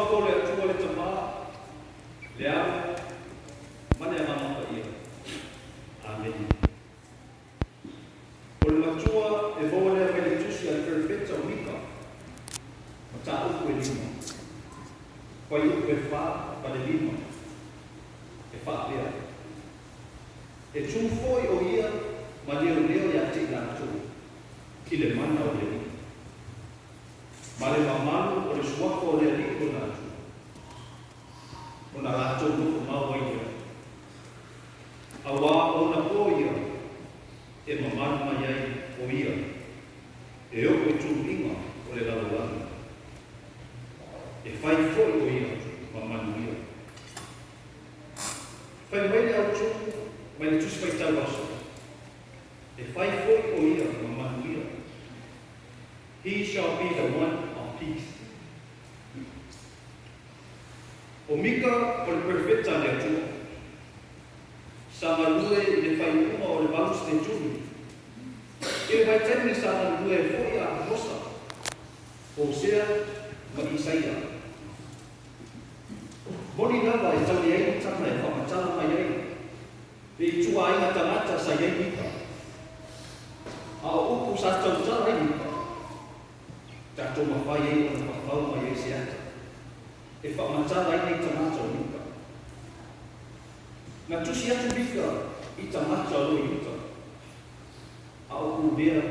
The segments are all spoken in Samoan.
Suafa o le Atua le Tamā, le Alo, ma le Agaga Paia. Amene. O le matua e maua lea mai le tusi a le Perofeta o Mika, mataupu e 5, fuaiupu e 4 ma le 5, e faapea, E tu foi o ia ma leoleo ia te i latou i le mana o le Alii, ma le mamalu o le suafa o le Alii lona Atua, ona latou nofo mau ai lea, auā o ona pō ia e mamalu mai ai o ia e oo i tuluiga o le lalolagi, e fai foi o ia ma manuia. Fai mai le autū mai le Tusi Faitau Aso, E fai foi o ia ma manuia. He shall be the one of peace. O Mika o le perofeta a le Atua. Sa galue i le faaiuga o le 8 seneturi. I le vaitaimi sa galulue ai foi a Amosa, Hosea ma Isaia. Moni lava e tau leai ni tama e faamatala mai ai le ituaiga tagata sa i ai Mika. A o upu sa tautala ai Mika, tatou mafai ai ona fafau mai ai se ata e faamatala ai nei tagata o Mika. Na tusi atu Mika i tagata o lo i uta, a o Kudea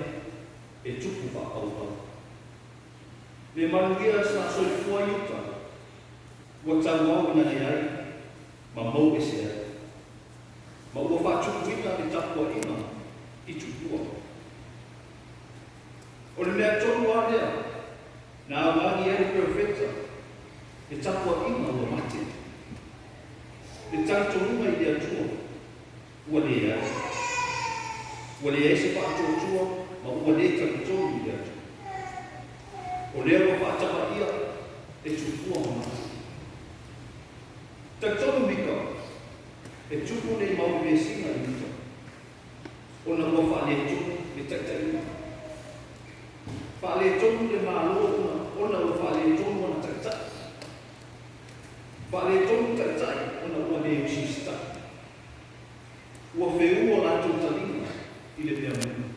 e tupu faapaupau. Le manuia sa soifua i uta, ua tauau ina leai ma mou ese ai, ma ua faatupuina le tapuaiga i Tupua. O le mea tonu lava lea na augani ai le Perofeta, le tapuaiga ua mate. Le talitonuga i le Atua ua leai. Ua leai se faatuatua ma ua le talitonu i le Atua. O lea ua faatamaia e Tupua ma mate. Talitonu Mika, e tupu nei mau vesiga i uta, ona ua faaletonu le taitaiga. Faaletonu le Malo ona ua faaletonu ona taitai. Faaletonu taitai ona ua le usiusitai. Ua feua latou taliga i le mea moni.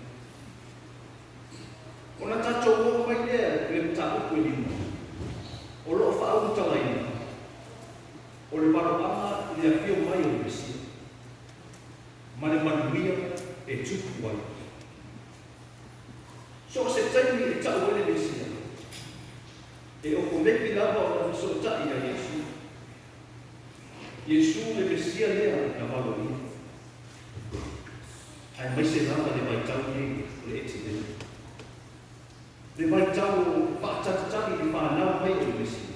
Ona tatou oo mai lea i le mataupu e 5, o lo o faaulutalaina, o le valoaga i le afio mai o le Mesia, ma le manuia e tupu ai. So o se taimi e tau ai le Mesia, e okomeki lava ona fesootai ia Iesu. Iesu le Mesia lea na valoia. Aemaise lava le vaitau nei o le eti lea. Le vaitau o faatalitali le fanau mai o le Mesia.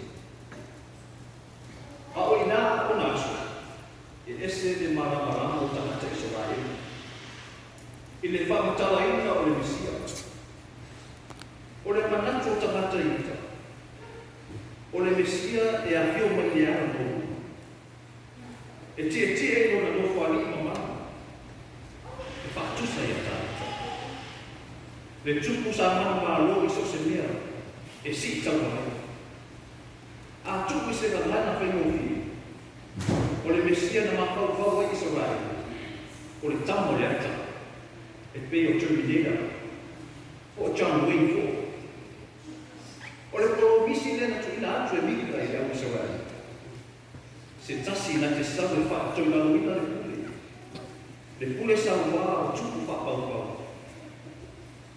A o i ina ona aso, e ese le malamalama o tagata Isaraelu i le faamatalaina o le Mesia. O le manatu o tagata i uta, o le Mesia e afio mai i le ala maualuga, e tietie i lona nofoalii mamalu, e faatusa ia Tavita, le tupu sa manumalo i so o se mea e sii taua ai. A tuu i se gagana faigofie, o le Mesia na mafaufau ai Isaraelu, o le tama o le ata, e pei o Terminator, po o John Wayne foi. O le polomisi lea na tuuina atu e Mika i le au Isaraelu, se tasi na te sau e faatoilaloina le pule, le pule sauā o tupu faapaupau.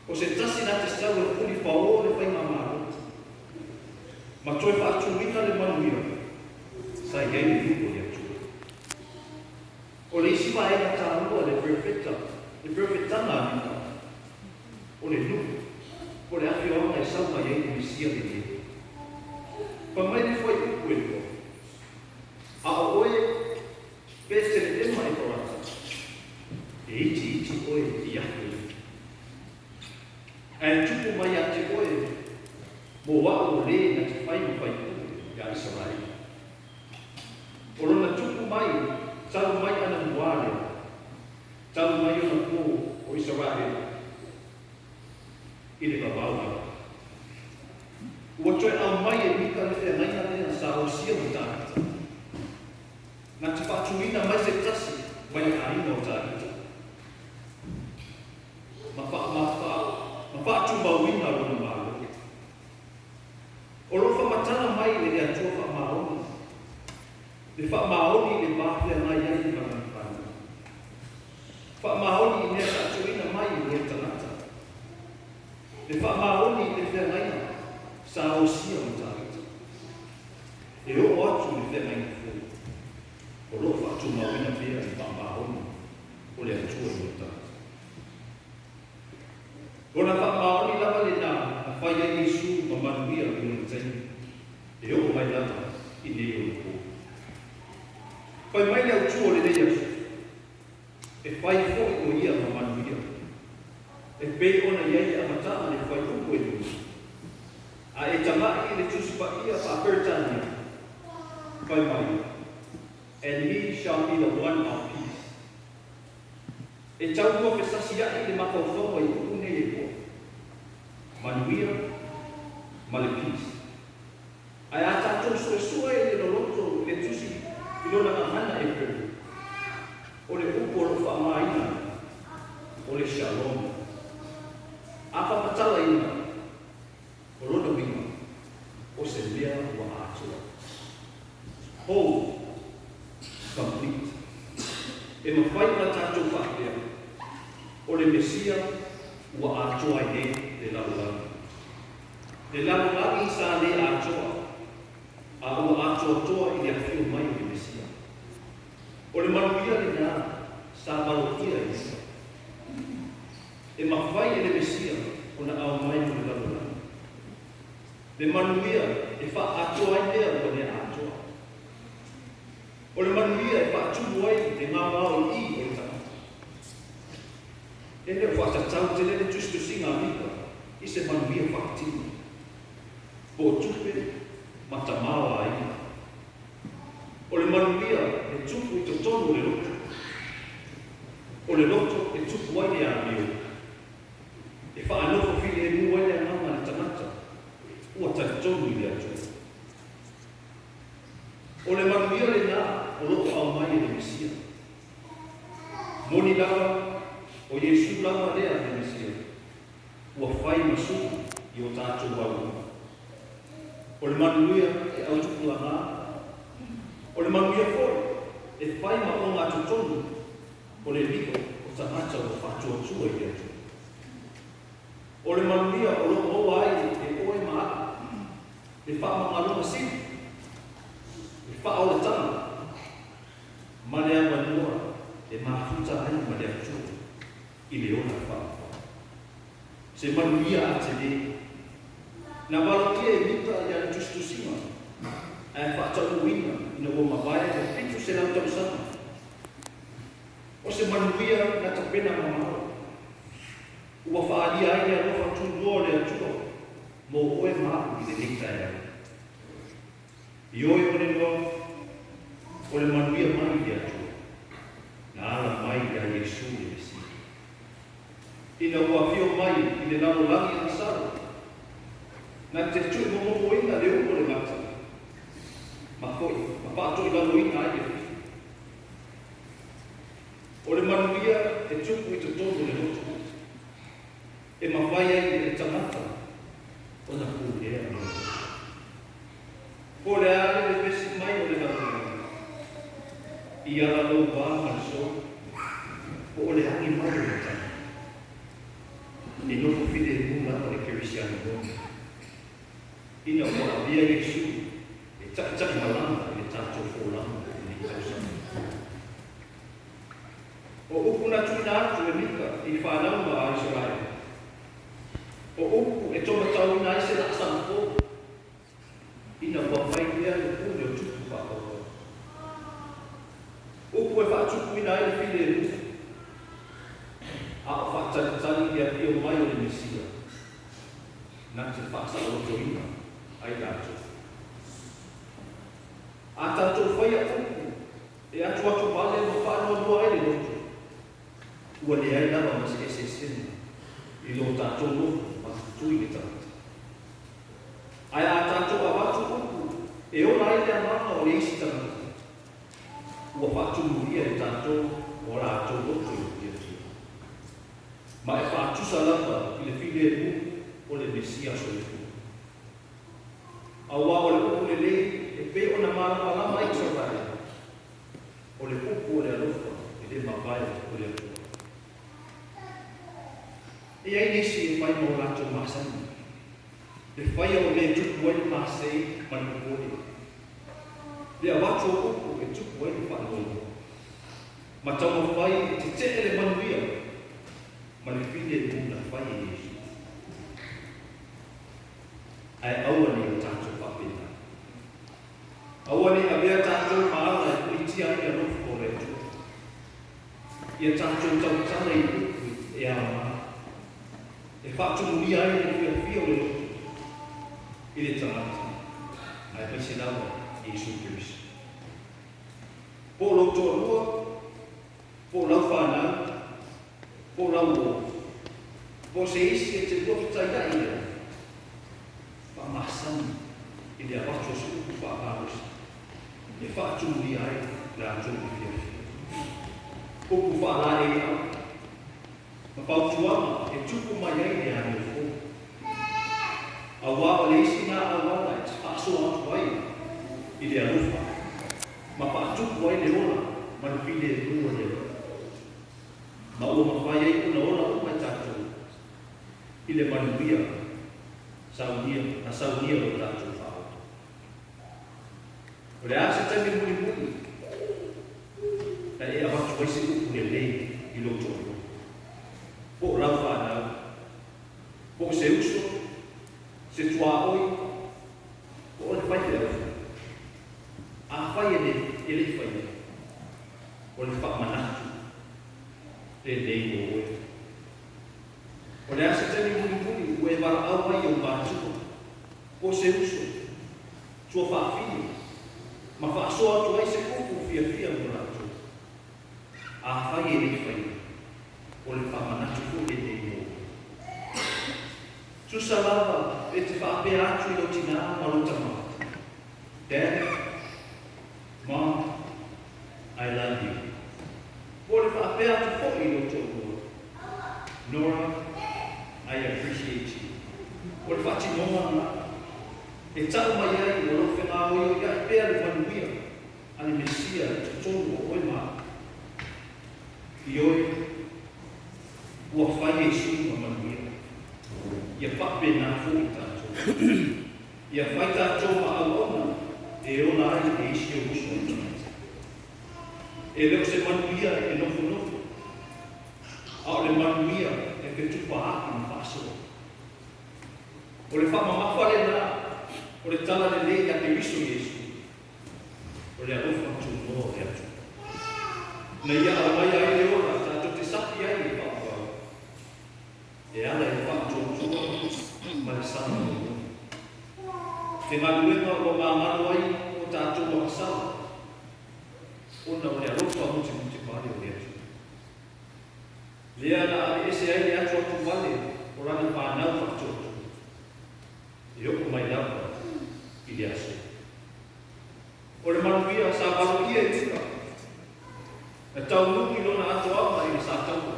O se tasi na te sau e puli paō le faigamalo, ma toe faatuina le manuia sa i ai le nuu o le Atua. O le isi vaega taua le perofeta, le perofetaga a Mika, o le nuu, po o le afioaga e sau mai ai le Mesia lenei. Fai mai le fuaiupu e 2, A o oe, Petelehema Eparata, e itiiti oe i afe nei. Ae tupu mai ia te oe mo a'u o lē na te fai ma faipule iā Isaraelu. O lona tupu mai talu mai anamuā lea, talu mai ona pō o Isaraelu i le vavau lava. Ua toe aumai e Mika le feagaiga lea sa faamatala mai e le Atua faamaoni, le faamaoni i le va feagai ai ma lana fanau. Faamaoni i mea sa tuuina mai mo le tagata. Le faamaoni i le feagaiga sa osia ma Tavita. E oo atu i le feagaiga fou, o lo o faatumauina pea le faamaoni o le Atua i ona tagata. Lona faamaoni lava lena na fai ai Iesu ma manuia i lona taimi, e oo mai lava i nei ona po. Fai mai le autu o lenei aso, E fai foi o ia ma manuia, e pei ona i ai le amataga le fuaiupu e lua. A e tagai i le Tusi Paia faa-Peretania, fai mai, And he shall be the one of peace. E tau mua fesasiaʻi le mafaufauga i upu nei e lua, manuia ma le peace. Ae a tatou suesue i le loloto i le tusi i lona gagana Eperu, o le upu o lo o faaaogaina o le shalom. A faamatalaina, o lona uiga, o se mea ua atoa. Whole, complete. E mafai ona tatou faapea, o le Mesia ua atoa ai nei le lalolagi. Le lalolagi sa le atoa, a ua atoatoa i le afio mai o le Mesia. O le manuia lena sa valotia e Mika. E mafai e le Mesia ona aumai mo le lalolagi. Le manuia e faaatoa ai mea ua le atoa. O le manuia e faatumu ai le gaogao i i o le tagata. E le o faatatau tele le tusitusiga a Mika i se manuia faatino, po o tupe ma tamaoaiga. O le manuia e tupu i totonu o le loto. O le loto e tupu ai le amio. E faanofo filemu ai le agaga le tagata ua talitonu i le Atua. O le manuia lena o lo o aumai e le Mesia. Moni lava, o Iesu lava lea le Mesia, ua fai ma sui i o tatou auauna. O le manuia e autupulaga, o le manuia foi e fai ma ogatotonu o le lio o tagata ua faatuatua i le Atua. O le manuia o lo o maua ai e oe ma aʻu le faamagaloga sili, le faaolataga ma le avanoa e mafuta ai ma le Atua i le ola faamoemoe. Se manuia a tele. Na valotia e Mika i ana tusitusiga ae faataunuuina ina ua mavae le 700 tausaga. O se manuia na tapena mamao, ua faaalia ai le alofa tunoa o le Atua mo oe ma aʻu i lenei taeao. Ioe o le noa, o le manuia mai i le Atua, na ala mai iā Iesu le Mesia. Ina ua afio mai i le lalolagi a Lasaro, na te tuumomomoina le upu o le mata, ma foi, ma faatoilaloina ai le fifi. O le manuia e tupu i totonu o le loto, e mafai ai e le tagata ona pulea le loto. Po o le a le vevesi mai o le lalolagi, i ala lou va ma le solo, po o le agi mai o le matagi. E nofo filemu lava le Kerisiano moni, ina ua avea Iesu e taʻitaʻimalaga i le tatou folauga i lenei tausaga. O upu na tuuina atu e Mika i fanauga a Isaraele, o upu e tomatauina ai se laasaga fou, ina ua fai pea le pule o tupu faapauau. Upu e faatupuina ai le filemu, a o faatalitali le afio mai o le Mesia, na te faasaolotoina ai latou. A tatou faia upu e atuatu vale ma faanoanoa ai le loto, ua leai lava ma se eseesega i lo tatou nofo matutui le tagata. Ae a tatou avatu upu e ola ai le agaga o le isi tagata, ua faatumulia e tatou o latou loto i le Atua. Ma e faatusa lava i le filemu o le Mesia soifua. Auā o le upu lelei e pei ona malamalama ai Isaraele, o le upu o le alofa e le mavae o le Atua. E i ai nisi e fai ma o latou masani, le faia o mea e tupu ai le masei ma le popole, le avatu o upu e tupu ai le faanoanoa, ma taumafai e tetee le manuia ma le filemu na fai e Iesu. Ae aua ne i o tatou faapena. Aua ne i avea tatou ma ala e puitia ai le alofa o le Atua. Ia tatou tautala i upu e aoga, e faatumulia ai le fiafia o le loto i le tagata, aemaise lava Iesu Keriso. Po o lou toalua, po o lau fanau, po o lau uo, po o se isi e te lua fetaiai i ai, faamasani i le avatu o se upu faamalosi e faatumulia ai latou te fiafia. Upu faalaeiau ma fautuaga e tupu mai ai le amiofou. Auā o le isi lena auala e te faasoa atu ai i le alofa ma faatupu ai le ola ma le filemu o le Alii. Ma ua mafai ai ona ola uma e tatou i le manuia saunia, na saunia lo tatou Faaola. O le a se taimi mulimuli na e avatu ai se upu lelei i lou toalua, po o lau fanau, po o se uso, se tuaoi, po o le faifeau foi? Afai e le e le i faia, o le faamanatu lenei mo oe. O le a se taimi mulimuli ua e valaau ai i ou matua, po o se uso, tuafaafine, ma faasoa atu ai se upu fiafia mo latou? Afai e le i faia, o le faamanatu foi lenei mo oe. Tusa lava e te faapea atu i lou tinā ma lou tama, Dad, Mom, I love you. Po o le faapea atu foi i lou toalua, Nora, I appreciate you. O le faatinoga lena e tau mai ai o lou fegaoioiai pea le manuia a le Mesia i totonu o oe ma au. Ioe, ua fai e Iesu ma manuia. Ia faapena foi tatou. Ia fai tatou ma auauna e ola ai e isi ou uso ai tagata. E le o se manuia e nofonofo, a o le manuia e fetupaai ma faasoa. O le faamamafa lena o le tala lelei ia Keriso Iesu, o le alofa tunoa o le Atua. Na ia aumaia ai le ola tatou te sapi ai i le faaauau, e ala i le faatuatua ma le sama momoli. Te galuega ua magalo ai o tatou makasala, ona o le alofa mutimutibale o le Atua. Lea na aveese ai le atuatuvale o lana fanau faatuatua, e oo mai lava i le aso. O le manuia sa valoia i uta, na taunuu i lona atoaga i le Sataua,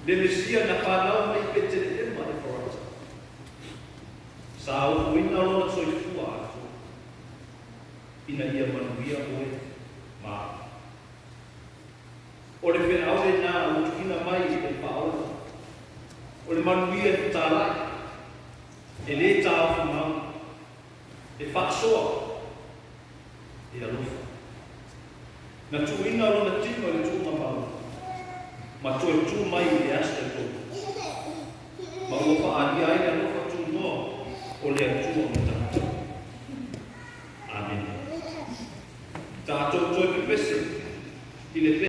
le Mesia na fanau mai i Petelehema Efarata. Sa ofoina lona soifua atoa, ina ia manuia oe ma au. O le feau lena ua tuuina mai e le Faaola, o le manuia e fetalai, e le taofimau, e faasoa, e alofa. Na tuuina lona tino i le tuugamau, ma toe tu mai i le aso e tolu, ma ua faaalia ai le alofa tunoa o le Atua ma tagata. Amene. Tatou toe pepese i le.